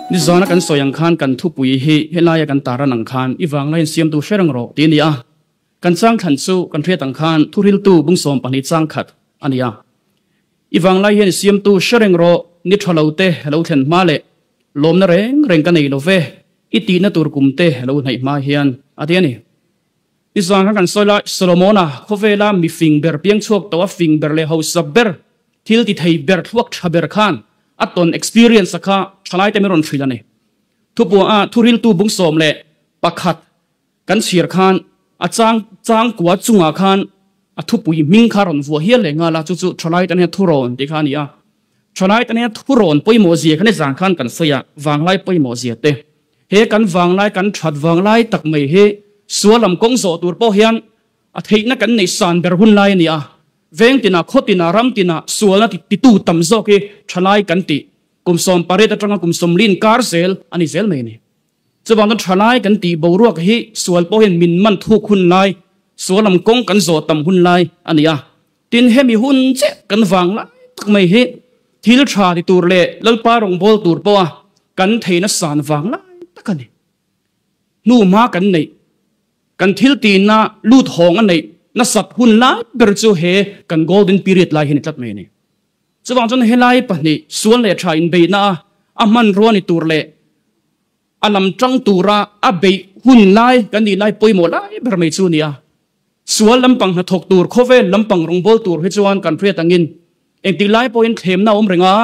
Nizana kan sawi ang khan kan thupui hi helaia kan taran ang khan i vanglaiin siamtu hre reng rawh tih a ni a. Kan changthlan chu kan hriat ang khan thuriltu bung 12 chang khat a ni a. I vanglai hian i siamtu hre reng rawh, ni tha lo te lo thlen hma leh lawmna reng reng ka nei lo ve, i tihna tur kum te lo hnaih hma hian a ti a ni. Nizan khan kan sawi lai Solomona khawvela mi fing ber piang chhuak tawh a fing ber leh hausa ber thil ti thei ber thluak tha ber khan a tawn experience a kha thalai te min rawn hrilh a ni. Thupuah a thuriltu bung 11 kan chhiar khan a chang chang kua chungah khan a thupui hming kha rawn vuah hial leh nghal a, chu chu thalai te hnena thurawn tih kha a ni a. Thalai te hnena thurawn pawimawh zia kha nizan khan kan sawi a, vanglai pawimawh zia te. He kan vanglai kan that vanglai tak mai hi sual lam kawng zawh tur pawh hian a theihna kan neih san ber hun lai a ni a. Veng tinah, khaw tinah, ram tinah sualna titu tam zawk hi thalai kan tih kum 18 atanga kum 40 inkar zel a ni zel mai a ni. Chuvang chuan thalai kan tih boruak hi sual pawh hian min man thuk hun lai, sual lam kawng kan zawh tam hun lai a ni a. Tin, hemi hun che kan vang lai tak mai hi thil tha ti tur leh Lalpa rawngbâwl tur pawha kan theihna san vang lai tak a ni. Hnu hma kan neih, kan thil tihna lut hawng a neih nasat hun lai ber chu he kan golden period lai hi a ni tlat mai a ni. Chuvang chuan helai pahnih sual leh tha inbeihna a a hmanrua ni tur leh a lam tang tura a beih hun lai kan nih lai pawimawh lai ber mai chu a ni a. Sual lampang hnathawk tur, khawvel lampang rawngbâwl tur hi chuan kan hriat angin engtik lai pawhin thlemna a awm reng a,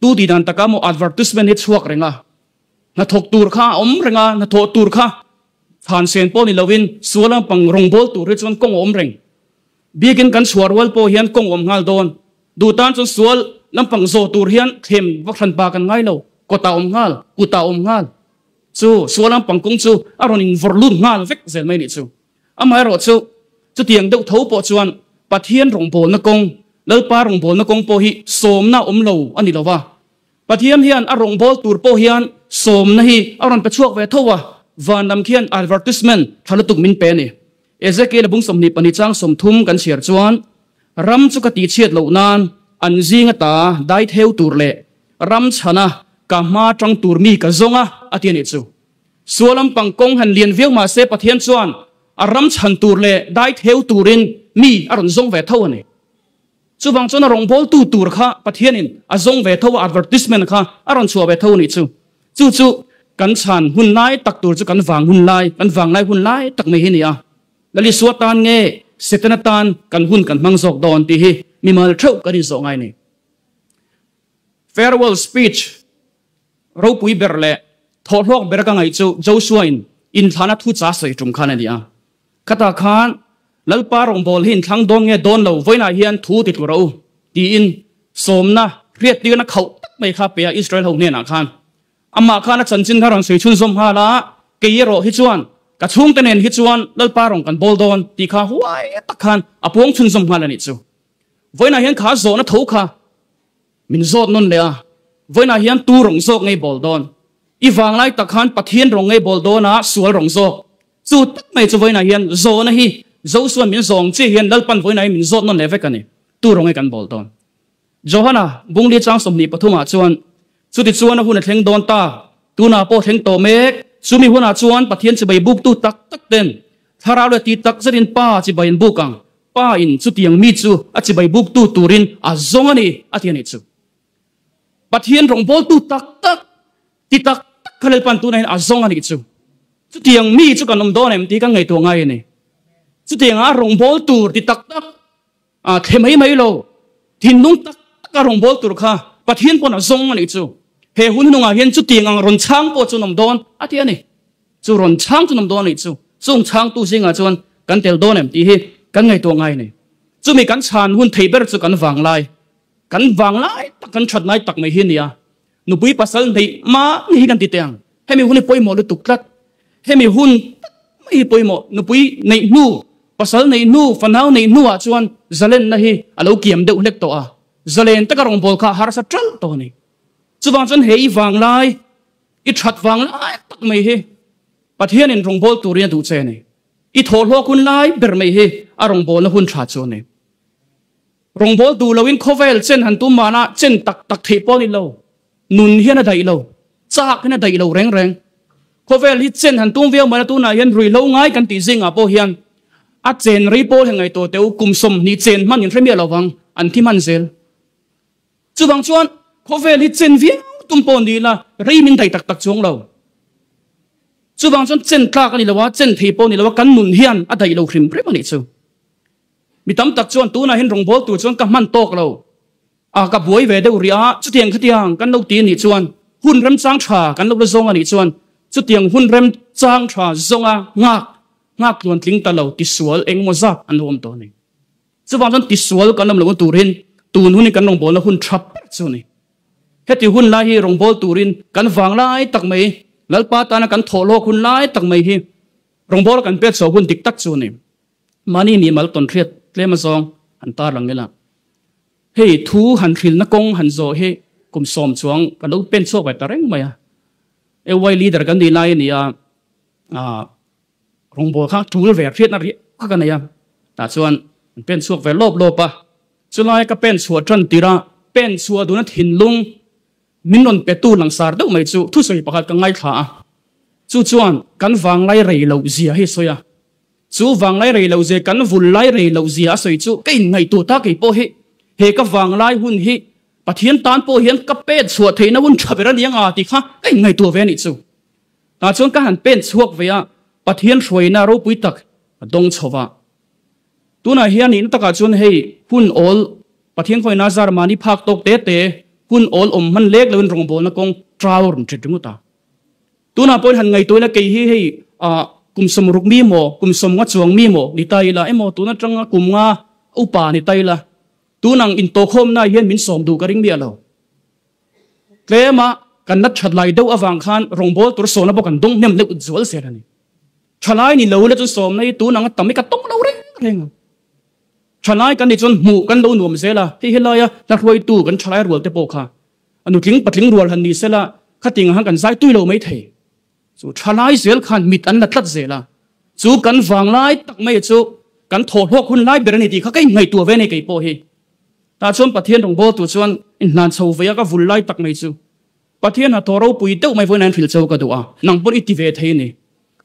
tu tih dan taka maw advertisement hi chhuak reng a, hnathawk tur kha a awm reng a, hnathawh tur kha chhan sen pawh ni lovin sual lampang rawngbâwl tur hi chuan kawng a awm reng. Biakin kan chhuah rual pawh hian kawng a awm nghal dawn. Duh tan chuan sual lampang zawh tur hian thlem vak hran pa kan ngai lo, kawtah a awm nghal, kutah a awm nghal. Chu sual lampang kawng chu a rawn invawrh lut nghal vek zel mai nih chu. Amaherawh chu, chutiang deuh tho pawh chuan Pathian rawngbawlna kawng, Lalpa rawngbawlna kawng pawh hi sawmna awm lo a ni lo va. Pathian hian a rawngbâwl tur pawh hian sawmna hi a rawn pe chhuak ve tho a, van lam khian advertisement tha lutuk min pe a ni. Ezekiel a bung 22 chang 30 kan chhiar chuan, Ram chu ka tihchhiat loh nan an zing ata dai theu tur leh ram chhana ka hma tang tur mi ka zawng a, a ti a nih chu. Sual lampang kawng han lian viau mah se Pathian chuan a ram chhan tur leh dai theu turin mi a rawn zawng ve tho a ni. Chuvang chuan a rawngbawltu tur kha Pathianin a zawng ve tho a, advertisement kha a rawn chhuah ve tho a nih chu. Chu chu kan chhan hun lai tak tur chu kan vang hun lai, kan vanglai hun lai tak mai hi a ni a. Lal Isua tan nge Setana tan kan hun kan hmang zawk dawn tih hi mimal theuh kan inzawh ngai a ni. Farewell speech. Ropui ber leh thawhhlawk ber ka ngaih chu Joshua-in inthlana thu cha sawi tum khan a ni a. Khatah khan Lalpa rawngbâwl hi inthlang dawn nge dawn lo vawiinah hian thu ti tlu rawh u tiin sawmna hriattirna khauh tak mai kha pe a Israel ho hnenah khan. Amah khan a chanchin kha rawn sawi chhunzawm nghal a, kei erawh hi chuan ka chhungte nen hi chuan Lalpa rawn kan bawl dawn tih kha huai tak khan a puang chhunzawm nghal a nih chu. Vawiinah hian kha zawhna tho kha Min zawt nawn leh a, vawiinah hian tu rawng zawk ngei bawl dawn? I vanglai tak khan Pathian rawng ngei bawl dawn a, sual rawng zawk. Chu tak mai chu vawiinah hian zawhna hi Josua'n min zawng chiah hian Lalpan vawiinah hi min zawt nawn leh vek a ni. Tu rawng nge kan bawl dawn? Johana bungli chang 23 ah chuan, Chutichuan a hun a thleng dawn ta, tunah pawh thleng tawh mek, chumi hunah chuan Pathian chibai buktu tak tak ten Thlarau leh ti tak zetin Pa chibai an buk ang, Pa in chutiang mi chu a chibai buktu turin a zawng a ni, a ti a nih chu. Pathian rawngbawltu tak tak, ti tak tak kha Lalpan tunah hian a zawng a nih chu. Chutiang mi chu kan awm dawn em tih kan ngaihtuah ngai a ni. Chutianga a rawngbâwl tur ti tak tak, a thle mai mai lo, thinlung tak tak a rawngbâwl tur kha Pathian pawn a zawng a nih chu. He hun hnungah hian chutiang ang rawn chhang pawh chu an awm dawn, a ti a ni. Chu rawn chhang chu an awm dawn a nih chu. Chung chhangtu zingah chuan kan tel dawn em tih hi kan ngaihtuah ngai a ni. Chumi kan chhan hun thei ber chu kan vanglai, kan vanglai tak, kan that lai tak mai hi a ni a. Nupui pasal neih mahni hi kan ti teh ang. Hemi hun hi pawimawh lutuk tlat. Hemi hun tak mai hi pawimawh. Nupui neih hnu, pasal neih hnu, fanau neih hnuah chuan zalenna hi a lo kiam deuh hlek tawh a. Zalen taka rawngbâwl kha a harsa ṭalh tawh a ni. Chuvang chuan he i vanglai, i ṭhat vanglai tak mai hi Pathianin rawngbâwl turin a duh che a ni. I thawhhlawk hun lai ber mai hi a rawngbâwlna hun ṭha chu a ni. Rawngbâwl duh loin khawvel chen han tum mahna chen tak tak theih pawh a ni lo. Nun hian a daih lo. Chak hian a daih lo reng reng. Khawvel hi chen han tum viau mai la tunah hian ruihhlo ngai kan tih zingah pawh hian a chen rei pawl he ngaihtuah teh u kum 20 chen hman in hre miah lo vang an thi hman zel. Chuvang chuan khawvel hi chen viau tum pawh ni ila rei min daih tak tak chuang lo. Chuvang chuan chen tlak a ni lo a, chen thei pawh a ni lo a, kan nun hian a daih lo hrim hrim a nih chu. Mi tam tak chuan tunah hian rawngbâwl tur chuan ka hman tawk lo a, ka buai ve deuh rih a, chutiang khatiang kan lo ti a nih chuan hun remchang tha kan lo la zawng a nih chuan chutiang hun remchang tha zawnga nghak nghak tluan tling ta lo tisual engemaw zat an lo awm tawh a ni. Chuvang chuan tisual kan awm lohna turin tun hunin kan rawngbawlna hun tha ber chu a ni. Heti hun lai hi rawngbâwl turin kan vang lai tak mai, Lalpa tana kan thawh lawk hun lai tak mai hi rawngbâwla kan pek chhoh hun dik tak chu a ni. Mahni mimal tawnhriat tlem azawng han tarlang ila. Hei thu han hrilna kawng han zawh hi kum sawm chuang ka lo pen chhuak ve ta reng mai a. AY leader kan nih lai a ni a, Rawngbâwl kha ṭul ve hriatna riah kha ka nei a, tah chuan an pen chhuak ve lawp lawp a. Chulai ka pen chhuah ṭan tirh a, pen chhuah duna thinlung min rawn petu langsar deuh mai chu thusawi pakhat ka ngaithla a. Chu chuan kan vanglai rei loh zia hi a sawi a. Chu vanglai rei loh zia, kan vul lai rei loh zia a sawi chu ka inngaihtuah ta kei pawh hi he ka vanglai hun hi Pathian tan pawh hian ka pen chhuah theihna hun ṭha ber a ni anga tih kha ka inngaihtuah ve a nih chu. Tah chuan ka han pen chhuak ve a, Pathian hruaina ropui tak a dawng chho va. Tunah hian nihna takah chuan hei hun awl Pathian khawina zar mahni phak tawk te te hun awl awm hman lek loin rawngbawlna kawng trau rawn ṭhet ringawt a. Tunah pawhin han ngaihtuah ila kei hi hei ah kum 60 mi maw kum 50 chuang mi maw ni ta ila emaw tun atanga kum nga upa ni ta ila tunang intawhkhawmna hian min sawm duh ka ring miah lo. Tlema kan la that lai deuh avang khan rawngbâwl tur sawmna pawh kan dawng hnem deuh zual zel a ni. Thalai ni lo la chu sawmna hi tun anga tam hi ka tawng lo reng reng a. Thalai kan nih chuan hmuh kan lo nuam zel a, hei helaia hla hruaitu kan thalai rual te pawh kha a nutling patling rual han ni sela khating ang khan kan zai tui lo mai thei. Chu thalai zel khan mit an la tlat zel a, chu kan vanglai tak mai chu kan thawhhlawk hun lai ber a ni tih kha ka inngaihtuah ve a ni kei pawh hi. Tah chuan Pathian rawngbâwl tur chuan inhlan chho ve a, ka vul lai tak mai chu Pathian hnathawh ropui deuh mai vawiin a inhrilh chho ka duh a, nang pawn i ti ve thei a ni.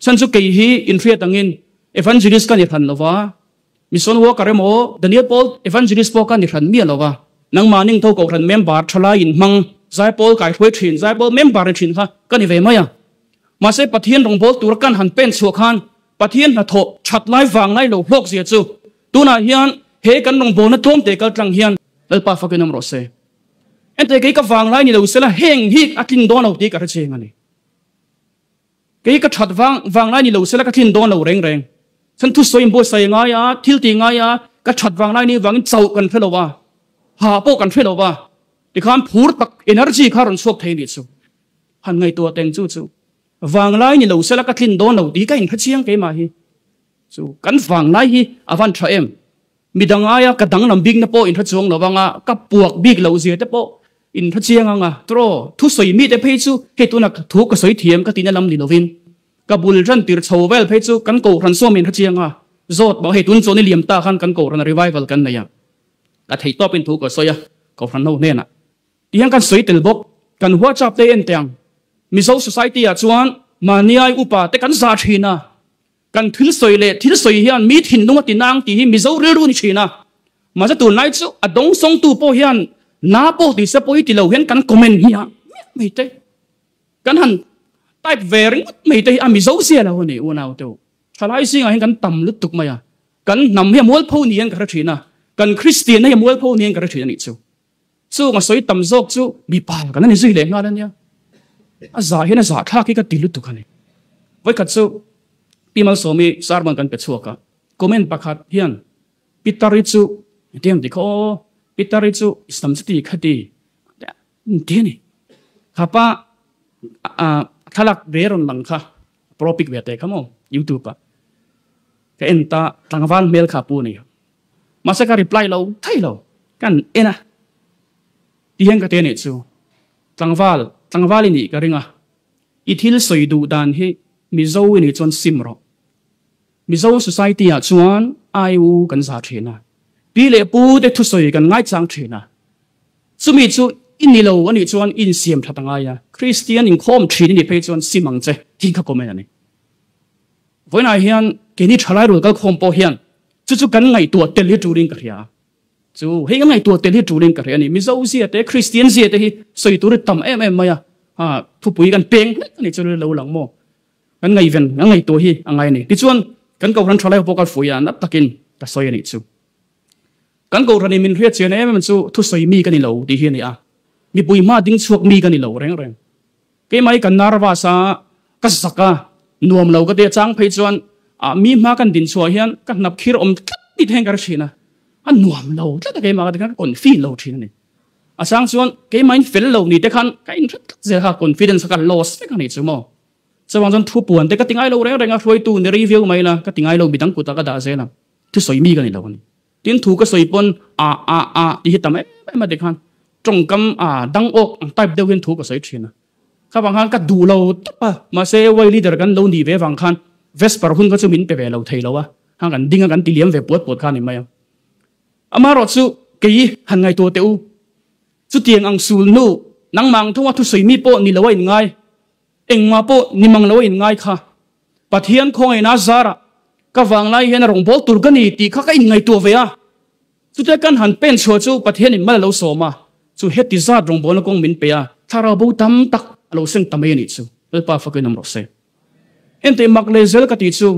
Chhan chu kei hi inhriat angin Evangelist ka ni hran lo va, Mission worker emaw Daniel Paul Evangelist pawh ka ni hran miah lo va, nangmah ning tho kohhran member thalai inhmang Zaipawl kaihruai thin Zaipawl member ni thin kha ka ni ve mai a. Mahse Pathian rawngbâwl tura kan han pen chhuah khan Pathian hnathawh that lai vang lai lo hlawk zia chu Tunah hian he kan rawngbawlna tlawmte kal tlang hian Lalpa fakin awm rawh se. Ente kei ka vanglai ni lo sela heng hi a tlin dawn lo tih ka hre cheng a ni. Kei ka that vang vanglai ni lo sela ka tlin dawn lo reng reng. Chhan thusawi in buatsaih ngai a, thil tih ngai a, ka that vanglai ni vangin chauh kan hre lo a, ha pawh kan hre lo a, tikhan phur tak energy kha rawn chhuak thei nih chu. Han ngaihtuah teng chu chu vanglai ni lo sela ka tlin dawn lo tih ka inhre chiang keimah hi. Chu kan vanglai hi a van tha em? Midang aia ka danglam bikna pawh inhre chuang lo anga, ka puak bik loh zia te pawh inhre chiang anga. Tiraw, thusawi mite phei chu hei tuna thu ka sawi thiam ka tihna lam ni lovin, ka bul ran tir chho vel phei chu kan kohhran sawm inhre chiang a, zawt mah hei tun chuan i liam ta khan kan kohhran a revival kan nei a, ka thei tawpin thu ka sawi a kohhran ho hnenah. Tihian kan sawi tel bawk, kan WhatsApp te en teh ang, Mizo society ah chuan mahni ai upa te kan zah thin a, Kan thil sawi leh thil sawi hian mi thinlung a ti nang tih hi Mizo rilru ni thin a. Mahse tunlai chu a dawngsawngtu pawh hian na pawh ti se pawh hi ti lo hian kan comment hmiah hmiah mai te. Kan han type ve ringawt mai te hi a Mizo zia lo a ni unau te u. Thalai zingah hian kan tam lutuk mai a. Kan hnam hi a mualpho ni hian ka hre thin a. Kan Kristianna hi a mualpho ni hian ka hre thin a nih chu. Chung a sawi tam zawk chu mipa kan ani zui leh nghal a nia. A zah hian a zahthlak hi ka ti lutuk a ni. Vawikhat chu Pi Malsawmi sermon kan pe chhuak a, comment pakhat hian Pitari chu engtiang ti kha aw, Pitari chu Islam chu ti kha ti ti a ni. Khapa a thlalak ve rawn lang kha pro pic ve teh kha maw youtube ah ka en ta tlangval hmel kha pu a ni. Mahse ka reply lo thei lo, kan en a, ti hian ka ti a nih chu, tlangval, tlangval i nih ka ring a, i thil sawi duh dan hi Mizo i nih chuan sim rawh. Mizo society ah chuan ai u kan za thin a, pi leh pu te thusawi kan ngaichang thin a, chumi chu I ni lo a nih chuan i insiam that a ngai a, Kristian inkhawm thin i nih phei chuan sim ang che tih kha comment a ni. Vawiinah hian keini thalai rual kalkhawm pawh hian chu chu kan ngaihtuah tel hi tulin ka hria a. Chu hei kan ngaihtuah tel hi tulin ka hria a ni. Mizo zia te, Kristian zia te hi sawi tur hi tam em em mai a, thupui kan peng hlek a nih chu lo lang maw? Kan ngaihven, kan ngaihtuah hi a ngai a ni. Tichuan kan Kohhran thalai ho pawh ka fuih a, nat takin ka sawi a nih chu. Kan Kohhranin min hriat chian em em chu thusawi mi ka ni lo tih hi a ni a, mipui hma ding chhuak mi ka ni lo reng reng. Keimah hi ka nervous a, ka zak a, nuam lo ka ti a, chang phei chuan mi hma kan din chhuah hian ka hnap khir awm tlat tih te hian ka hre thin a, a nuam lo tlat a keimah ka ti khan ka confi lo thin a ni. A chang chuan keimah in fel lo ni te khan ka inhre tlat zel kha, confidence kha ka lost vek a nih chu maw. Chuvang chuan thu puan te ka ti ngai lo reng reng a, hruaitu ni rei viau mai la ka ti ngai lo, midang kutah ka dah zel a. Thusawi mi ka ni lo a ni. Tin thu ka sawi pawn a a a tih hi tam em em a tikhan tawngkam a dang awk ang type deuh hian thu ka sawi thin a. Kha vang khan ka duh lo tawp a, mahse way leader kan lo nih ve vang khan Vesper hun kha chu min pe ve lo thei lo a, hang kan ding a kan ti liam ve puat puat kha a ni mai a. Amaherawh chu kei han ngaihtuah teh u, chutiang ang sul hnu nangmah ang thunga thusawi mi pawh ni lo a inngai, engmah pawh ni mang lo a inngai kha Pathian khawngaihna zarah ka vanglai hian a rawngbâwl tur ka ni tih kha ka inngaihtuah ve a. Chutia kan han pen chhuah chu Pathianin mal a lo sawm a, chu heti zat rawngbâwlna kawng min pe a, thlarau bo tam tak a lo seng ta mai a nih chu. Lalpa fakin awm rawh se. Enteh mak leh zel ka tih chu,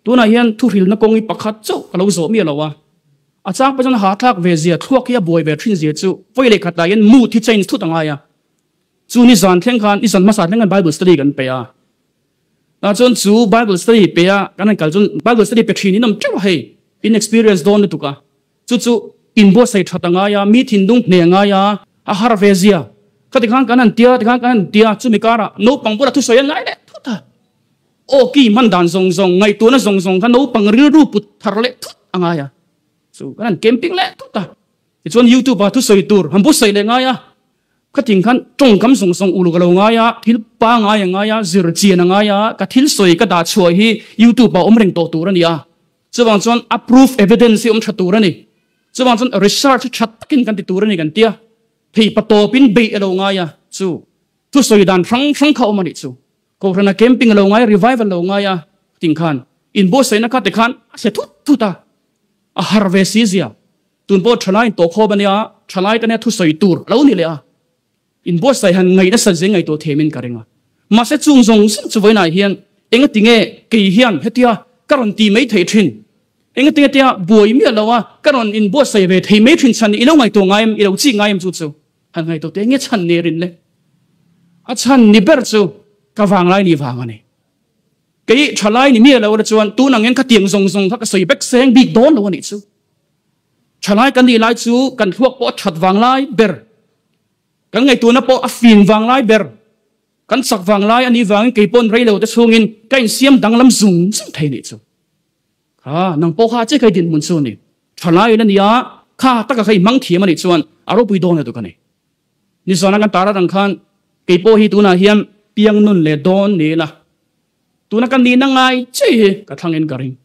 tunah hian thuhrilna kawng hi pakhat chauh ka lo zawh miah lo a. A chang pawh chuan hahthlak ve zia, thluak hi a buai ve thin zia chu vawi leh khat lah hian mood hi change thut a ngai a. Chu nizan thleng khan, nizan hmasa thleng khan Bible study kan pe a. Tah chuan chu Bible study pe a kan han kal chuan Bible study pe thin in awm teuh a hei, in experience dawn lutuk a. Chu chu in buatsaih that a ngai a, mi thinlung hne a ngai a, a har ve zia. Khati khan kan han tia, tikhan kan han tia, chumi karah naupang bulah thusawi a ngai leh thut a. Aw ki hman dan zawng zawng, ngaihtuahna zawng zawng kha naupang rilru put thar leh thut a ngai a. Chu kan han camping leh thut a. Tichuan YouTube ah thusawi tur han buatsaih leh ngai a. Khating khan tawngkam zawng zawng uluk a lo ngai a, thil pangai a ngai a, zir chian a ngai a, ka thil sawi ka dah chhuah hi YouTube ah awm reng tawh tur a ni a. Chuvang chuan a proof evidence hi awm tha tur a ni. Chuvang chuan research hi tha takin kan ti tur a ni kan tia. Theipa tawpin beih a lo ngai a, chu thusawi dan hrang hrang kha awm a nih chu. Kohhrana camping a lo ngai a, revival a lo ngai a, khating khan inbuatsaihna kha tikhan a hre thut thut a, a har ve si zia. Tun pawh thalai in tawh khawp a nia, thalai te nia thusawi tur a lo ni leh a, inbuatsaih han ngaih nasa zeng ngaihtuah thiam in ka ring a. Mahse chung zawng zawng chu vawiinah hian engati nge kei hian hetia ka rawn ti mai thei thin, engati nge tia buai miah lo a ka rawn inbuatsaih ve thei mai thin chhan i lo ngaihtuah ngai em, i lo chik ngai em chu chu han ngaihtuah teh nge chhan ni rin le. A chhan ni ber chu ka vanglai ni vang a ni. Kei thalai ni miah lo la chuan tun ang hian khatiang zawng zawng kha ka sawi vek seng bik dawn lo a nih chu. Thalai kan nih lai chu kan thluak pawh a that vang lai ber, kan ngaihtuahna pawh a fim vang lai ber, kan chak vang lai a nih vangin kei pawn rei lo te chhungin ka insiam danglam zung zung thei nih chu. Kha nang pawh kha che kai dinhmun chu a ni. Thalai la nia, kha taka kha i hmang thiam a nih chuan a ropui dawn lutuk a ni. Nizana kan tar atang khan kei pawh hi tunah hian piang nun leh dawn ni ila, tuna ka nihna ngai che hi ka thlangin ka ring.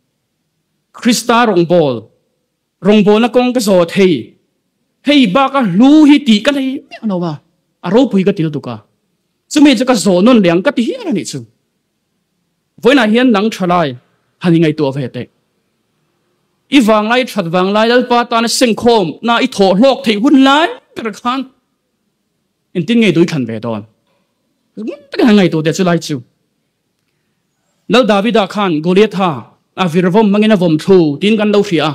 Krista rawngbâwl, rawngbâwlna kawng ka zawh thei, hei bâka hlu hi tih ka nei miah lo a, a ropui ka ti lutuk a, chumi chu ka zawh nawn leh ang ka ti hial a nih chu. Vawiinah hian nang ṭhalai han i ngaihtuah ve teh. I vanglai ṭhat vanglai Lalpa tana sengkhawm na i thawh hlawk theih hun lai ber khan engtin nge dui thlan ve dawn? Ngun takin han ngaihtuah teh chu lai chu. Lal Davida khan Goliatha a virvawm hmangin a vawm thlu tiin kan lo hria a.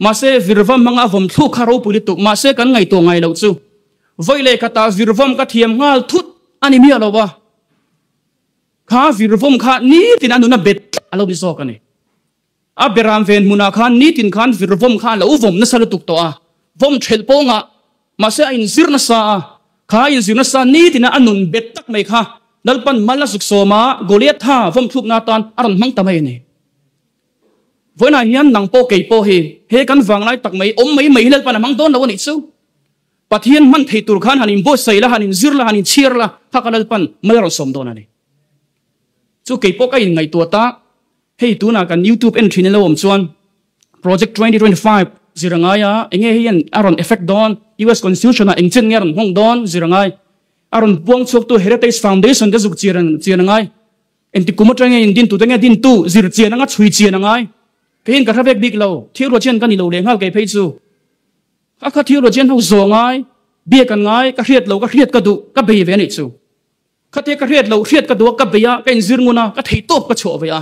Mahse virvawm hmanga a vawm thluk kha ropui lutuk mahse kan ngaihtuah ngai loh chu vawi leh khatah virvawm ka thiam nghal thut a ni miah lo a. Kha virvawm kha nitin a nun a bet tlat a lo ni zawk a ni. A beram ven hmunah khan nitin khan virvawm kha a lo vawm nasa lutuk tawh a, vawm thelh pawngah mahse a inzir nasa a, kha a inzir nasa nitina a nun bet tak mai kha Lalpan mal a zuk sawm a, Goliatha vawm thlukna atan a rawn hmang ta mai a ni. Vawiinah hian nang pawh kei pawh hi he kan vanglai tak mai awm mai mai hi Lalpan a hmang dawn lo a nih chu. Pathian hman thei tur khan han inbuatsaih la, han inzir la, han inchhiar la, kha ka Lalpan mal a rawn sawm dawn a ni. Chu kei pawh ka inngaihtuah ta, hei tunah kan YouTube en thin in lo awm chuan Project 2025. zir a ngai a, enge hian a rawn effect dawn, US Constitution ah engchen nge a rawn nghawng dawn zir a ngai. A rawn puang chhuaktu Heritage Foundation te zuk chian chian a ngai. Engti kum atang nge in din tute nge dintu zir chian anga chhui chian a ngai. Kei hian ka hre vek bik lo, thil ruah chian ka ni lo leh nghal kei phei chu. A kha thil ruah chian ho zawh ngai, biak an ngai, ka hriat lo, ka hriat ka duh, ka bei ve a nih chu. Khatia ka hriat lo, hriat ka duh a, ka bei a, ka inzir ngun a, ka theihtawp ka chhuah ve a.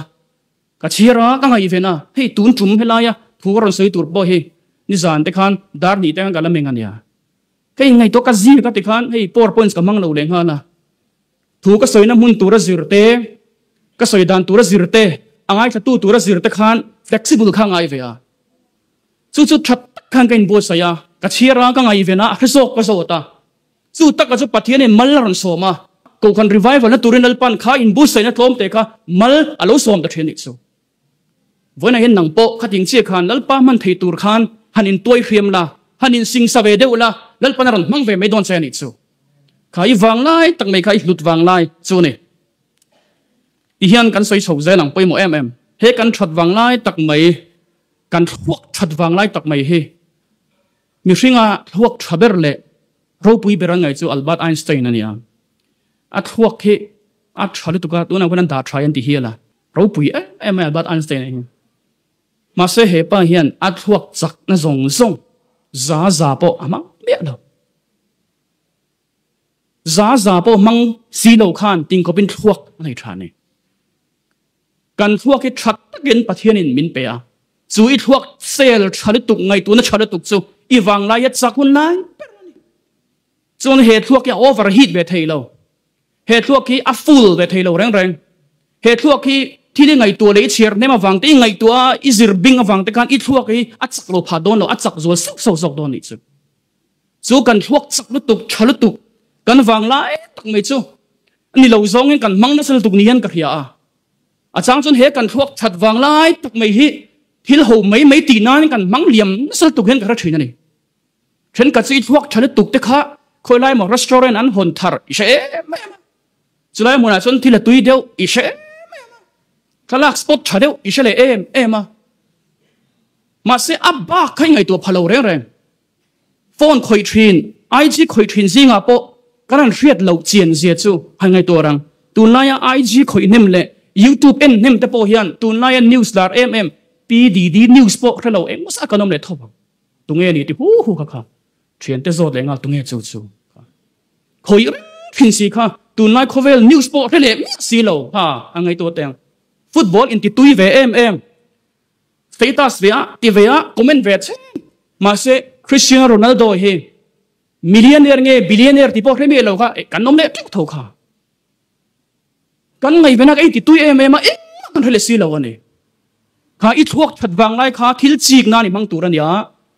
Ka chhiar a, ka ngaihven a, hei tun tum helaia thu ka rawn sawi tur pawh hi nizan te khan dar hnih te khan ka la meng a nia. Ka inngaihtuah ka zir ka ti khan hei powerpoints ka hmang lo leh nghal a. Thu ka sawina hmun tura zir te, ka sawi dan tura zir te, a ngaithlatu tura zir te khan flexible kha a ngai ve a. Chu chu tha tak khan ka inbuatsaih a, ka chhiar a, ka ngaihven a, a hre zawk ka zawt a. Chu taka chu Pathianin mal a rawn sawm a, Kohhran revival na turin Lalpan kha inbuatsaihna tlawm te kha mal a lo sawm ta thin anih chu. Vawiinah hian nang pawh khating chiah khan Lalpa hman thei tur khan han intuai hriam la, han insingsa ve deuh la, Lalpan a rawn hmang ve mai dawn che anih chu. Kha i vanglai tak mai kha i hlut vanglai chu a ni. Tihian kan sawi chho zel ang pawimawh em em. He kan that vanglai tak mai, kan thluak that vanglai tak mai hi mihringa thluak tha ber leh ropui ber an ngaih chu Albert Einstein a ni a. A thluak hi a tha lutuk a, tunah khuan an dah tha an ti hial a. Ropui em em mai Albert Einstein a hi. Mahse he pa hian a thluak chakna zawng zawng za za pawh a hmang miah lo. Za za pawh hmang si lo khan tingkawpin thluak a nei tha a ni. Kan thluak hi tha takin Pathianin min pe a, chu i thluak sel tha lutuk, ngaihtuahna tha lutuk chu i vanglaia chak hun lai ber a ni. Chuan he thluak hi a overheat ve thei lo. He thluak hi a full ve thei lo reng reng. He thluak hi thil i ngaihtuah leh i chhiar hnem avang te, i ngaihtuah a, i zir bing avang te khan i thluak hi a chak lo phah dawn lo, a chak zual sauh sauh zawk dawn nih chu. Chu kan thluak chak lutuk, tha lutuk, kan vang lai tak mai chu ni lo zawngin kan hmang nasa lutuk ni hian ka hria a. A chang chuan he kan thluak that vang lai tak mai hi thil ho mai mai tih nan kan hmang liam nasa lutuk hian ka hre thin a ni. Thenkhat chu i thluak tha lutuk te kha khawi lai maw restaurant an hawn thar i hre em em a, chulai hmunah chuan thil a tui deuh i hre em em a, thlalak spot tha deuh i hre leh em em a, mahse a bak kha i ngaihtuah pha lo reng reng. Phone khawih thin, IG khawih thin zingah pawh kan han hriat loh chian zia chu han ngaihtuah rang. Tunlaia IG khawih hnem leh YouTube en hnem te pawh hian tunlaia news lar em em PDD news pawh hre lo engmaw zat kan awm leh tho ang. Tunge ni ti hu hu kha kha thiante zawt leh nghal tunge chu chu kha khawih reng thin si kha tunlai khawvel news pawh hre leh miah si lo ha a ngaihtuah teng football inti tui ve em em status ve a ti ve a comment ve che mahse Cristiano Ronaldo hi millionaire nge billionaire ti pawh hre miah lo kha kan awm leh teuh tho kha. Kan ngaihvenak ei ti tui em em a, engmah kan hre leh si lo a ni. Kha i thluak that vang lai kha thil chik nan i hmang tur a ni a,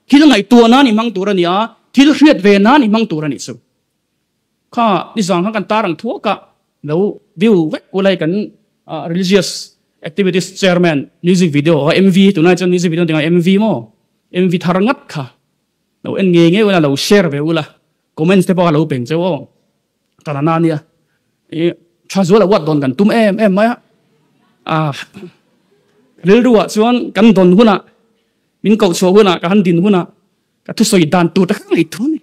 thil ngaihtuah nan i hmang tur a ni a, thil hriat ve nan i hmang tur a nih chu. Kha nizang khan kan tar ang thuak a, lo view vek ulai kan religious activities chairman music video MV tunlai chuan music video an ti ngai MV maw MV thar ngat kha lo en ngei ngei ula lo share ve ula comments te pawh kha lo peng cheu aw. Ka na nia i tha zual a uat dawn kan tum em em mai a, a rilruah chuan kan dawn hunah min koh chhuah hunah ka han din hunah ka thusawi dan tur te kha ngaih thu a ni.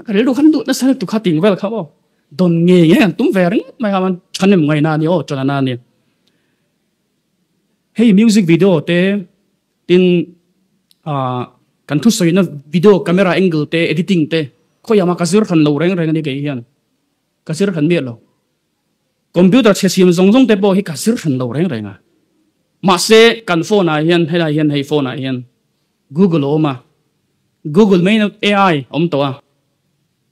Ka rilru khan duh nasa lutuk kha ting vel kha aw dawn ngei ngei an tum ve ringawt mai a thanem ngaihna a ni aw tana a ni. Hei music video te Tin, kan thusawina video camera angle te, editing te khawiah mah ka zir hran lo reng reng a ni kei hian. Ka zir hran miah lo. Computer chhe siam zawng zawng te pawh hi ka zir hran lo reng reng a. Mahse, kan phone ah hian helai hian hei phone ah hian Google a awm a, Google mai in AI a awm tawh a.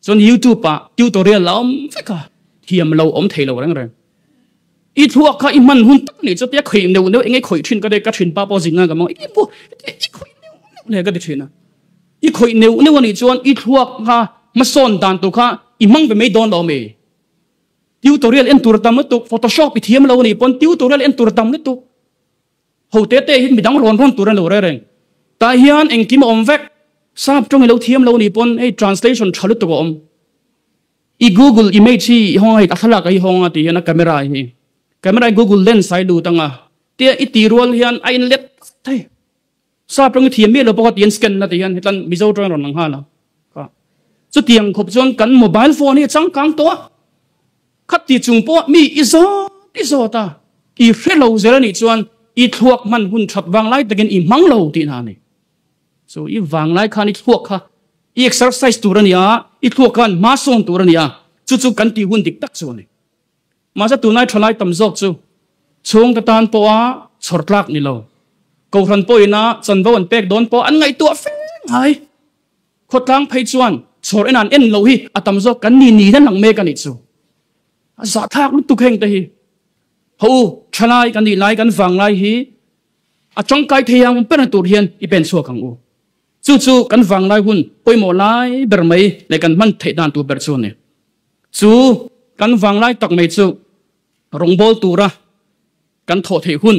Chuan YouTube ah tutorial a awm vek a, thiam lo awm thei lo reng reng. I thluak kha i hman hun tak anih chu tia khawih neuh neuh enge khawih thin ka ka thin pa pawh zin ngai ka mang i bu i khawih neuh neuh hle ka ti thin a. I khawih neuh neuh anih chuan i thluak kha hmasawn dan tur kha i hmang ve mai dawn lo ami. Tutorial en tur tam lutuk, photoshop i thiam lo anih pawn tutorial en tur tam lutuk. Ho te te hi midang rawn rawn tur a lo re reng. Tah hian engkim a awm vek. Sap tawng i lo thiam lo nih pawn hei translation tha lutuk a awm. I google image hi i hawng a hei a thlalak a hi hawng a ti hian a camera hi camera hi google lens a i lut ang a tia i ti rual hian a in let thei. Sap tawng i thiam miah lo bawk a ti an scan na ti hian hetlan Mizo tawng a rawn lang nghal a. Kha chutiang khawp chuan kan mobile phone hi a changkang tawh a. Khat ti chung pawh mi i zawt i zawt a, i hre lo zel a nih chuan i thluak hman hun that vang lai takin i hmang lo tih na a ni. Chu i vang lai khan i thluak kha i exercise tur a ni a, i thluak khan hma sawn tur a ni a, chu chu kan tih hun dik tak chu a ni. Mahse tunlai thalai tam zawk chu chhungte tan pawha chhawr tlak ni lo, Kohhran pawhina chanvo an pek dawn pawh an ngaihtuah fe ngai. Khawtlang phei chuan chhawr en an en loh hi a tam zawk kan ni niin an lang mek a nih chu. A zahthlak lutuk heng te hi. Ho u, thalai kan nih lai kan vang lai hi a tangkai thei ang ber na tur hian i pen chhuak ang u. Chu chu kan vang lai hun pawimawh lai ber mai leh kan hman theih dan tur ber chu a ni. Chu kan vang lai tak mai chu rawngbâwl tura kan thawh theih hun,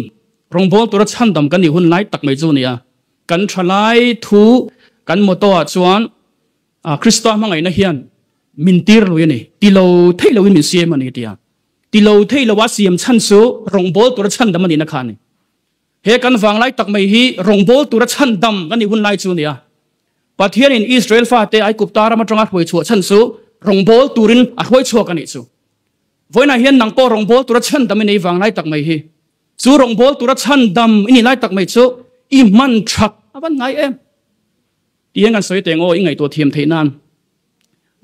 rawngbâwl tura chhandam kan nih hun lai tak mai chu a ni a. Kan tha lai thu kan motto ah chuan Krista hmangaihna hian min tir lui a ni, ti lo thei loin min siam a ni tia. Ti lo thei lo a siam chhan chu rawngbâwl tura chhandam a nihna kha a ni. He kan vang lai tak mai hi rawngbâwl tura chhandam kan nih hun lai chu a ni a. Pathianin Israel fate Aigupta ram atanga hruai chhuah chhan chu rawngbâwl turin a hruai chhuak a nih chu. Vawiinah hian nang pawh rawngbâwl tura chhandam i nei vang lai tak mai hi. Chu rawngbâwl tura chhandam i nih lai tak mai chu i hman that a van ngai em? Ti hian kan sawi teng aw, i ngaihtuah thiam theih nan.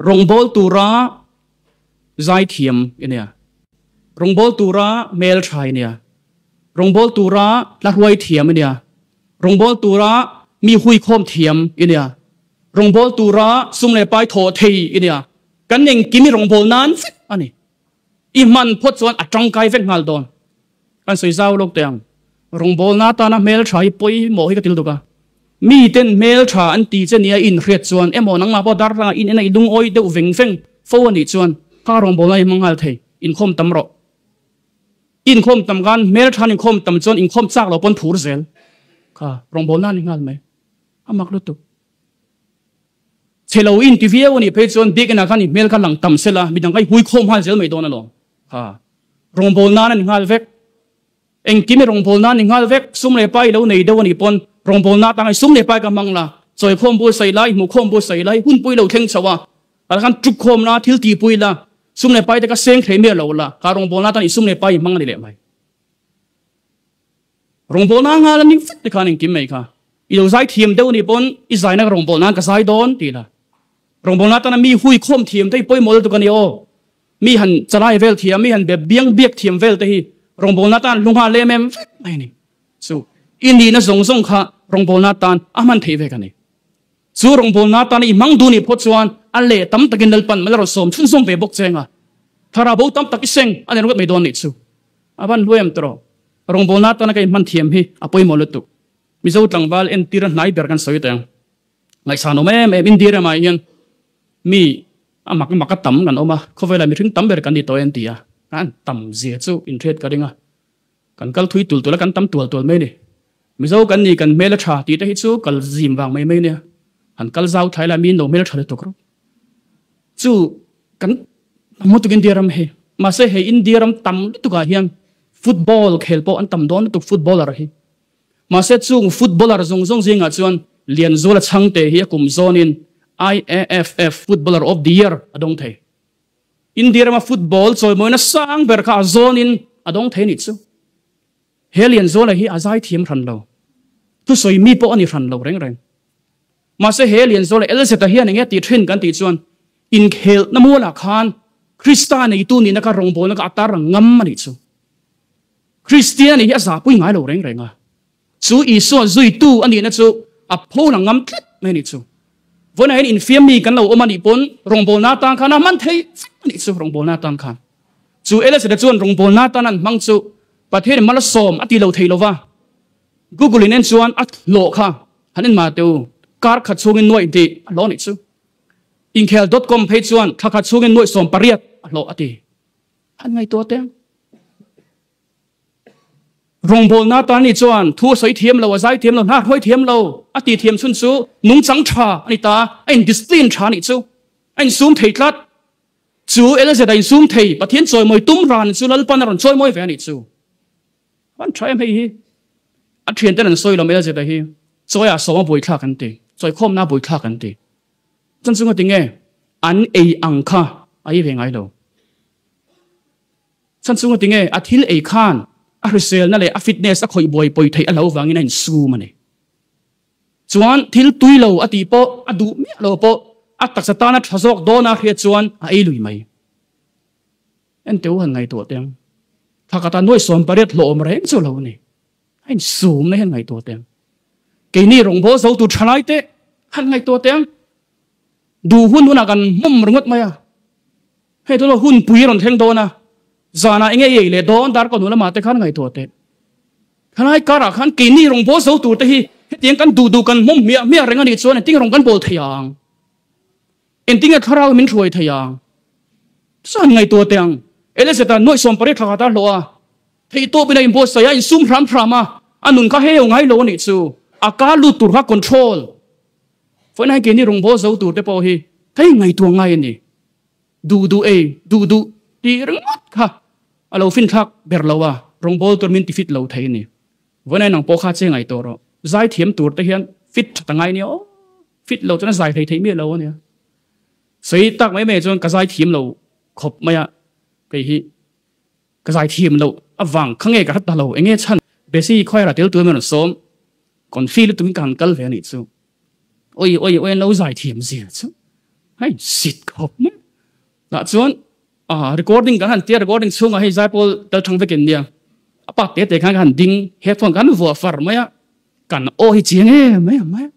Rawngbâwl tura zai thiam i nia. Rawngbâwl tura hmel tha i nia. Rawngbâwl tura hla hruai thiam i nia. Rawngbâwl tura mi huikhawm thiam i nia. Rawngbâwl tura sum leh pai thawh thei i nia. Kan engkim i rawngbâwl nan vek a ni. I hman phawt chuan a tangkai vek nghal dawn. Kan sawi zau lawk teh ang. Rawngbâwlna atana hmeltha hi pawimawh hi ka til duk a. Miten hmeltha an ti che nia i inhriat chuan emaw nangmah pawh darthlangah in ena i lungawi deuh veng veng fo a nih chuan kha rawngbâwlna hi hmang nghal thei. Inkhawm tam rawh. Inkhawm tam khan hmeltha an inkhawm tam chuan inkhawm chak lo pawn phur zel. Kha rawngbâwlna a ni nghal mai. A mak lutuk. Chhe lo in ti viau a nih phei chuan biakinn ah khan i hmel kha lang tam sela midang kha i hui khawm nghal zel mai dawn alawm. Kha rawngbâwl nan a ni nghal vek. Engkim i rawngbâwl nan a ni nghal vek. Sum leh pai i lo nei deuh a nih pawn rawngbâwl na atanga i sum leh pai kha hmang la, chawi khawm bul sawi la, i hmuh khawm bul sawi la, i hunpui lo thleng chho a, tah khan tuk khawm la, thil tihpui la, sum leh pai te kha seng thlei miah lo la, kha rawngbâwl na atan i sum leh pai i hmang a ni leh mai. Rawngbâwl nan nghal a ning vek te khan engkim mai kha. I lo zai thiam deuh a nih pawn i zaina ka rawngbâwl nan ka zai dawn ti la. Rawngbâwl na atana mi hui khawm thiam te hi pawimawh lutuk a ni aw. Mi han chalai vel thiam, mi han be biang biak thiam vel te hi rawngbâwl na atan hlu nghal em em vek mai a ni. Chu i nihna zawng zawng kha rawngbâwl na atan a hman theih vek a ni. Chu rawngbâwl na atana i hmang duh nih phawt chuan a leh tam takin Lalpan mal a rawn sawm chhunzawm ve bawk che anga thlarau bo tam tak i seng a ni ringawt mai dawn nih chu. A van hluai em tawh. Rawngbawlna atana ka inhman thiam hi a pawimawh lutuk. Mizo tlangval entir a hnai ber kan sawi teh ang. Ngaihsan awm em em India ramah hian mi a mak mak a tam kan awm a, khawvelah mihring tam ber kan ni tawh e an ti a, kan tam zia chu inhriat ka ring a, kan kal thui tul tul a, kan tam tual tual mai a ni. Mizo kan ni kan hmel a tha tih te hi chu kal zim vang mai mai nia, han kal zau thlai la miin lo hmel tha lutuk rawh. Chu kan tam lutuk India ram hi. Mahse hei India ram tam lutuk ah hian football khel pawh an tam dawn lutuk footballer hi. Mahse chung footballer zawng zawng zingah chuan Lianzuala Chhangte hi a kum zawnin IAFF Footballer of the Year a dawng thei. India rama football chawimawina sang ber kha a zawnin a dawng thei anih chu. He Lianzuala hi a zaithiam hran lo. Thusawi mi pawh a ni hran lo reng reng. Mahse he Lianzuala LZ-a hian enge tih thin kan tih chuan inkhelhna mualah khan Krista neitu nihna kha rawngbawlna kha a tar ang ngam a nih chu. Kristian a nih hi a zahpui ngai lo reng reng a. Chu Isua zuitu a nihna chu a pho lang ngam tlat mai a nih chu. Vawiinah hian infiam mi kan lo awm a nih pawn rawngbawlna atan khan a hman thei vek a nih chu rawngbawlna atan khan. Chu LZ-a chuan rawngbawlna atan an hmang chu Pathianin mal a sawm a ti lo thei lo va. Google in en chuan a hlawh kha han en mah teh u, kar khat chhungin nuaih tih a hlawh nih chu. Inkhel dot com phei chuan thla khat chhungin nuaih 18 a hlawh a ti. Han ngaihtuah teh ang. Rawngbawlna tan ni chuan thu a sawi thiam lo, a zai thiam lo, hna hruai thiam lo, a ti thiam chhun chu nungchang tha a ni ta, a in discipline tha nih chu, a insum thei tlat. Chu LZ a insum thei, Pathian chawimawi tum ran chu Lalpan a rawn chawimawi ve a nih chu. An tha em hei hi. A thian ten an sawi lo mai a zeta hi. Chawiah sawm a buaithlak an ti. Chawikhawmna a buaithlak an ti. Chuan chunga tinge an ei ang kha a ei ve ngai lo. Chuan chunga tinge a thil ei khan a hriselna leh a fitness a khawih buai pawi theih a lo vangin a insum a ni. Chuan thil tui lo a tih pawh a duh miah lo pawh a taksa tana tha zawk dawna hriat chuan a ei lui mai. Enteu han ngaihtuah teh ang. Thakata nuai 18 hlawhawm reng chu lo a ni. A insumna hian ngaihtuah teh ang. Keini rawngbâwl zo tur thalai te han ngaihtuah teh ang. Duh hun hunah kan hmawm ringawt mai a. Hei tuna hun pui rawn thleng dawn a, zanah enge i ei leh dawn dar kaw hnu lamah te khan ngaihtuah teh. Thalai karah khan keini rawngbâwl zo tur te hi hetiang kan duh duh kan hmawm hmiah hmiah reng a nih chuan engtin rawng kan bawl thei ang? Engtin nge thlarau min hruai thei ang? Chuan ngaihtuah teh ang. Elizabeth-a nuaih 18 thla khat a hlawh a. Theihtawpin a inbuatsaih a, insum hram hram a, a nun kha heo ngai lo a nih chu. A ka lut tur kha control. Vawiin hian keini rawngbâwl zo tur te pawh hi ka inngaihtuah ngai a ni. Duh duh ei, duh duh tih ringawt kha a lo finthlak ber lo a, rawngbâwl tur min tifit lo thei a ni. Vawiin hian nang pawh kha che ngaihtuah rawh. Zaithiam tur te hian fit tha ta ngai nia aw. Fit lo chuan a zai hlei theih miah lo a nia. Sawi tak mai mai chuan ka zaithiam lo khawp mai a, kei hi. Ka zaithiam loh avang kha nge ka hre ta lo, enge chhan Bessie choir a tel tur min rawn sawm, confi lutuk in ka han kal ve a nih chu. Oi oi oi an lo zaithiam zia chu hei sit khawp mai. Tah chuan ah recording kan han tia recording chhungah hei zaipawl tel thang vekin nia a pak te te khan ka han ding headphone kan vuah far mai a, kan aw hi chiang em em mai a,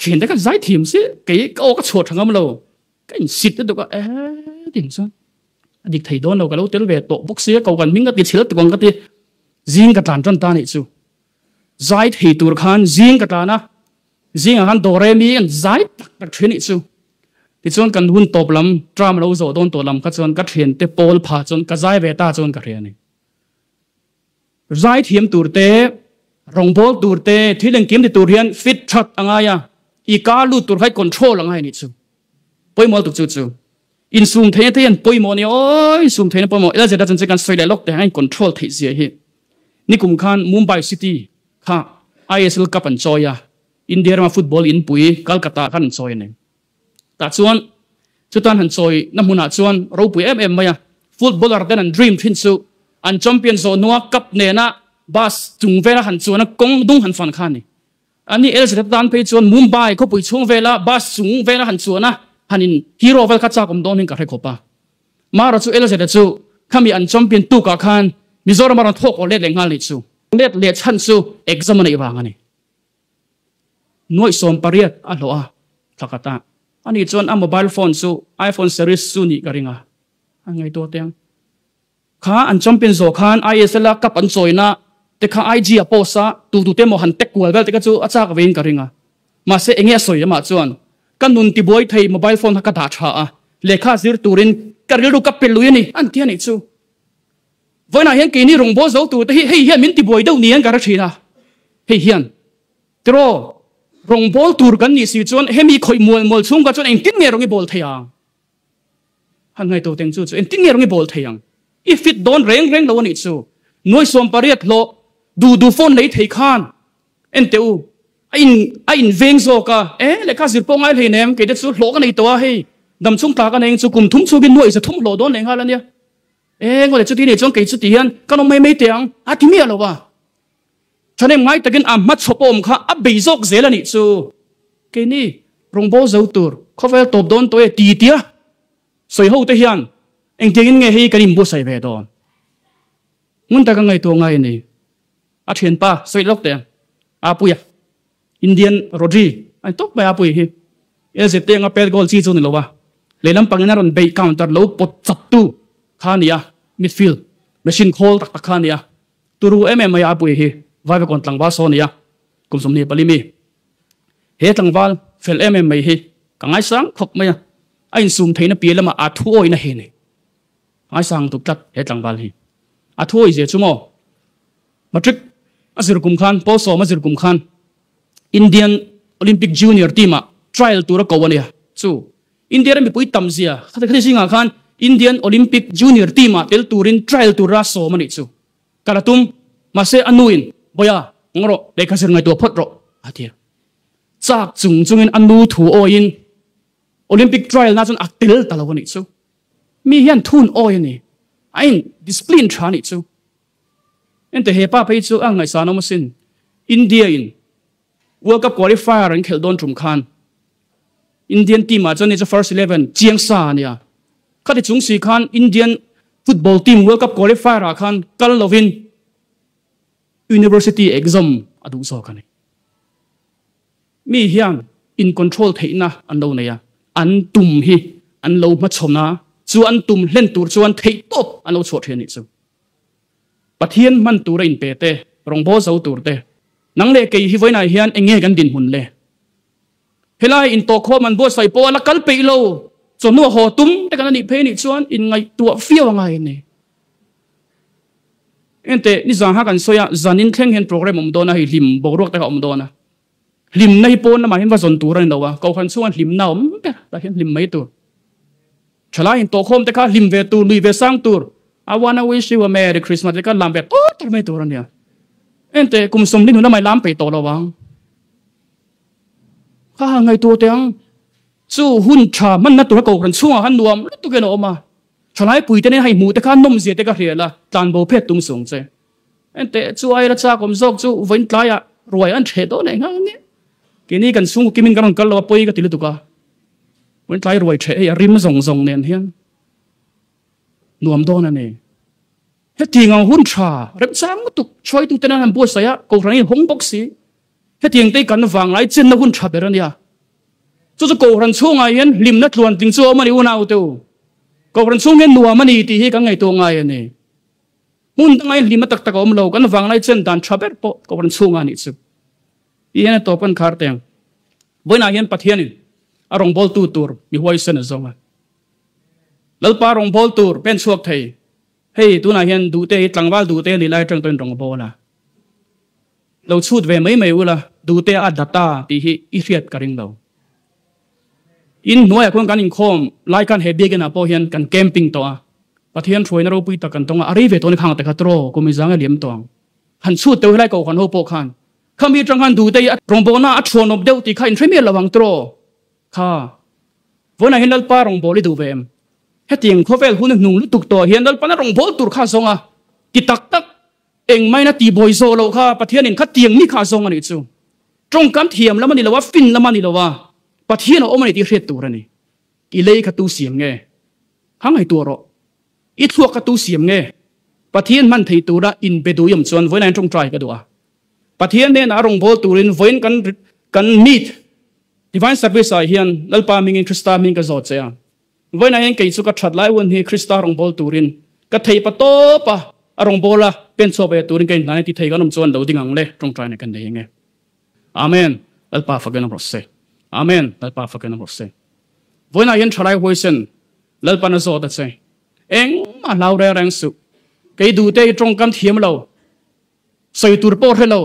thiante khan zaithiam si kei ka aw ka chhuah tha ngam lo. Ka insit lutuk a, eh tin chuan a dik thei dawn lo, ka lo tel ve tawh bawk sia, ko kan hming ka ti chhil tuk ang ka ti, zing ka tlan tan ta nih chu. Zai thei tur khan zing ka tlan a, zingah khan dawr emi an zai tak tak thin nih chu. Tichuan kan hun tawp lam, tram lo zawh dawn tawh lam kha chuan ka thiante pawl pha chuan ka zai ve ta chuan ka hria a ni. Zai thiam tur te, rawngbâwl tur te, thil engkim ti tur hian fit that a ngai a, i ka lut tur kha i control a ngai a nih chu. Pawimawh lutuk chu chu. Insum theihna te hian pawimawh a nia aw, insum theihna pawimawh. LZ a chanchin kan sawi leh lawk teh ang a in control theih zia hi. Nikum khan Mumbai City kha ISL Cup an chawi a, India rama football inpui Calcutta khan an chawi a ni. Tah chuan chutan han chawi na hmunah chuan ropui em em mai a, footballer ten an dream thin chu an champion zawh hnua cup nena bus chung vela han chuan a kawng dung han fan kha a ni. Ani LZ tan phei chuan Mumbai khawpui chhung vela bus chung vela han chuan a han in hero vel kha chak awm dawn in ka hre khawp a. Mara chu LZ chu khami an champion tukah khan Mizoram a rawn thawk aw let leh nghal nih chu. Let leh chhan chu exam a neih vang a ni. Nuaih 18 a hlawh a, thla khat a. Ani chuan a mobile phone chu iPhone series chu nih ka ring a, a ngaihtuah teh ang. Kha an champion zawh khan ISL a cup an chawina te kha IG a post a, tu tu te emaw han tag kual vel te kha chu a chak vein ka ring a. Mahse enge a sawi amah chuan ka nun tibuai thei mobile phone kha ka dah tha a, lehkha zir turin ka rilru ka pe lui a ni an ti a nih chu. Vawiinah hian keini rawngbâwl zo turte hi hei hian min tibuai deuh niin ka hre ṭhin a, hei hian tiraw rawngbâwl tur kan nih si chuan hemi khawih mual mual chhung kha chuan engtin nge rawng i bâwl thei ang? Han ngaihtuah teng chu chu engtin nge rawng i bâwl thei ang? I fit dawn reng reng lo a nih chu. Nuai 18 hlawh duh duh phone lei thei khan en teh u, a in a in veng zawk a, e lehkha zir pawh ngai hleinem kei te chu hlawh ka nei tawh a, hei damchhung tla ka nei ang chu kum thum chhungin nuai 300 hlawh dawn leh nghal a nia. Eng aw le chuti nih chuan kei chuti hian kan awm mai mai teh ang a ti miah lo a. Thahnem ngai takin a hma chhawp awm kha a bei zawk zel a nih chu. Keini rawngbâwl zo tur khawvel tawp dawn tawh e ti tia sawi ho te hian engtiangin nge hei kan inbuatsaih ve dawn? Ngun taka ngaihtuah ngai a ni. A thianpa sawi lawk teh ang a puia. Indian Rodri a ni tawp mai a pui hi. LZ te anga pet goal chi chu ni lo a, lehlam pangin a rawn beih counter lo pawt chak tu kha a ni a, midfield machine khawl tak tak kha a ni a, turu em em mai a pui hi Vaivakawn tlangval saw a ni a, kum 24 mi. He tlangval fel em em mai hi ka ngaisang khawp mai a, a insum theihna piah lamah a thuawihna hi a ni. Ngaisang tuk tlat he tlangval hi. A thuawih zia chu maw? Matric a zir kum khan, pawl sawm a zir kum khan Indian Olympic Junior team ah trial tur a ko a nia. Chu India ram mipui tam zia khati zingah khan Indian Olympic Junior team ah tel turin trial tura sawm a nih chu. Kal a tum, mahse a nuin, Boya, ngawh rawh, lehkha zir ngaihtuah phawt rawh, a ti a. Chak chung chungin a nu thu awiin Olympic trial na chuan a tel ta lo a nih chu. Mi hian thun awi a ni. A in discipline tha a nih chu. Ente he pa phei chu a ngaihsan awm asin. India in World Cup qualifier an khelh dawn tum khan Indian team ah chuan ni chu first 11 chiang sa a nia. Khati chung si khan Indian football team World Cup qualifier ah khan kal lovin University exam a duh zawk a ni. Mi hian in control theihna an lo nei a, an tum hi an lo hmachhawn a, chu an tum hlen tur chuan theih tawp an lo chhuah thin a nih chu. Pathian hman tura inpe te, rawngbâwl zo tur te, nang leh kei hi vawiinah hian eng nge kan dinhmun le? Helai intawhkhawm an buatsaih pawh a la kal peih lo, chawhnu a haw tum te kan a nih phei nih chuan inngaihtuah viau a ngai a ni. Enteh, nizan kha kan sawi a, zanin thleng hian program awm dawn a, hei hlim boruak te kha awm dawn a. Hlimna hi pawn lamah hian va zawn tur a ni lo a, kohhran chhungah hlimna a awm ber, tah hian hlim mai tur. Thalai intawhkhawm te kha hlim ve tur, nui ve sang tur, I wanna wish you a merry Christmas te kha lam ve tawr tawr mai tur a nia. Enteh, kum sawmli hnu lamah i lam peih tawh lo ang. Kha han ngaihtuah teh ang. Chu hun tha hmanna tura kohhran chhungah khan nuam lutuk hian a awm a. Thalai puite nen hei hmuh te kha nawmzia te ka hrial a, tlanbo phet tum sung che. Enteh, chu aira chak awm zawk chu vawiin tlaiah ruai an ṭheh dawn leh nghal nia. Keini kan chhungkaw kimin kan rawn kal lo a, pawi ka ti lutuk a. Vawiin tlai ruai ṭheh hei a rim zawng zawng nen hian nuam dawn a ni. Hetiang ang hun ṭha remchang lutuk hruaitute nen an buatsaih a, kohhran in hawng bawk si. Hetiang te hi kan vanglai chenna hun ṭha ber a nia. Chu chu kohhran chhungah hian hlimna tluantling chu a awm a ni unaute u. Kohhran chhung hian nuam a ni tih hi kan ngaihtuah ngai a ni. Hmun dangah hian hlimna tak tak a awm lo, kan vanglai chen dan tha ber pawh kohhran chhungah a nih chu. Tih hian a tawp kan khar teng. Vawiinah hian Pathianin a rawngbawltu tur mi huaisen a zawng a. Lalpa rawngbâwl tur pen chhuak thei. Hei tunah hian duhte hi tlangval duhte a nih lai atang tawhin rawngbâwl a. Lo chhut ve mai mai ula, duhte a data tih hi i hriat ka ring lo. In hnuaiah khuan kan inkhawm lai khan he biakinn ah pawh hian kan camping tawh a, Pathian hruaina ropui tak kan tawng a, a rei ve tawh ni khang te kha tiraw kum inzang a liam tawh ang. Han chhut teuh helai kohhran ho pawh khan khami atang khan duhte hi a rawngbawlna a chhuanawp deuh tih kha inhre miah lo ang tiraw kha. Vawiinah hian Lalpa rawngbâwl i duh ve em? Hetiang khawvel hun hnung lutuk tawh hian Lalpana rawngbâwl tur kha a zawng a, ti tak tak engmahina tihbawi zawh loh kha Pathianin kha tiang mi kha a zawng a nih chu. Tawngkam thiam lam a ni lo a, fin lam a ni lo a, Pathian a awm a ni tih hriat tur a ni. I lei kha tu siam nge? Kha ngaihtuah rawh. I thluak kha tu siam nge? Pathian hman thei tura inbe duh i awm chuan vawiinah hian tawngtai ka duh a. Pathian hnenah a rawngbâwl turin vawiin kan kan meet Divine Service ah hian Lalpa hmingin Krista hming ka zawt che a. Vawiinah hian kei chu ka that lai hun hi Krista rawngbâwl turin ka thei pa tawp a, a rawngbâwl a pen chhuak ve turin ka inhlan e ti thei kan awm chuan lo ding ang le tawngtaina kan nei ang e. Amen. Lalpa fakin awm rawh se. Amen. Lalpa fakin awm rawh se. Vawiinah hian thalai huaisen Lalpan a zawt a che. Engmah hlau reng reng suh. Kei duhte i tawngkam thiam lo. Sawi tur pawh hre lo,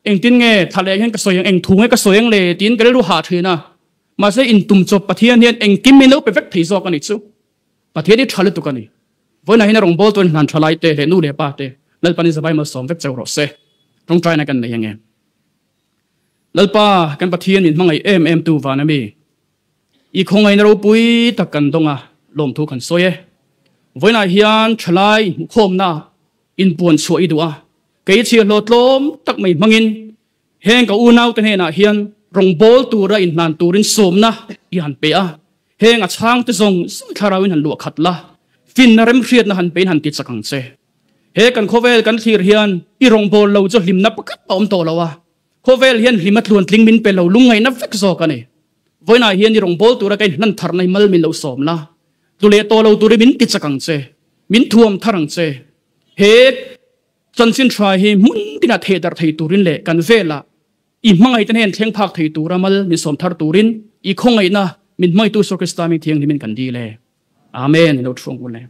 engtin nge thla leh hian ka sawi ang, eng thu nge ka sawi ang le tiin ka rilru hah thin a. Mahse intum chawp Pathian hian engkim min lo pe vek thei zawk a nih chu. Pathian hi tha lutuk a ni. Vawiinah hian a rawngbâwl turin hlan tha lai te leh nu leh pa te Lalpanin zavai malsawm vek cheu rawh se. Tawngtaina kan nei ange. Lalpa kan Pathian min hmangaih em em tu van a mi. I khawngaihna ropui tak kan dawng a, lawmthu kan sawi e. Vawiinah hian thalai hmuhkhawmna inpuan chhuah i duh a, kei chhiahhlawh tlawm tak mai hmangin heng ka unaute hnenah hian rawngbâwl tura inhlan turin sawmna i han pe a, heng a chhangte zawng zawng thlarauin han luah khat la, finna remhriatna han pein han ti chak ang che. He kan khawvel kan thlir hian i rawngbâwl lo chu hlimna pakhat a awm tawh lo a, Khawvel hian hlima tluantling min pe lo lungngaihna vek zawk a ni. Vawiinah hian i rawngbâwl tura ka inhlan tharna hi mal min lo sawm la, tlu leh tawh lo turin min ti chak ang che, min thuam thar ang che. He chanchin tha hi hmun tinah theh darh thei turin leh kan velah i hmangaihte hnen thleng phak thei tura mal min sawm thar turin i khawngaihna min hmangaihtu Isua Krista hming thianghlimin kan dil e. Amen. I lo thu ang u le.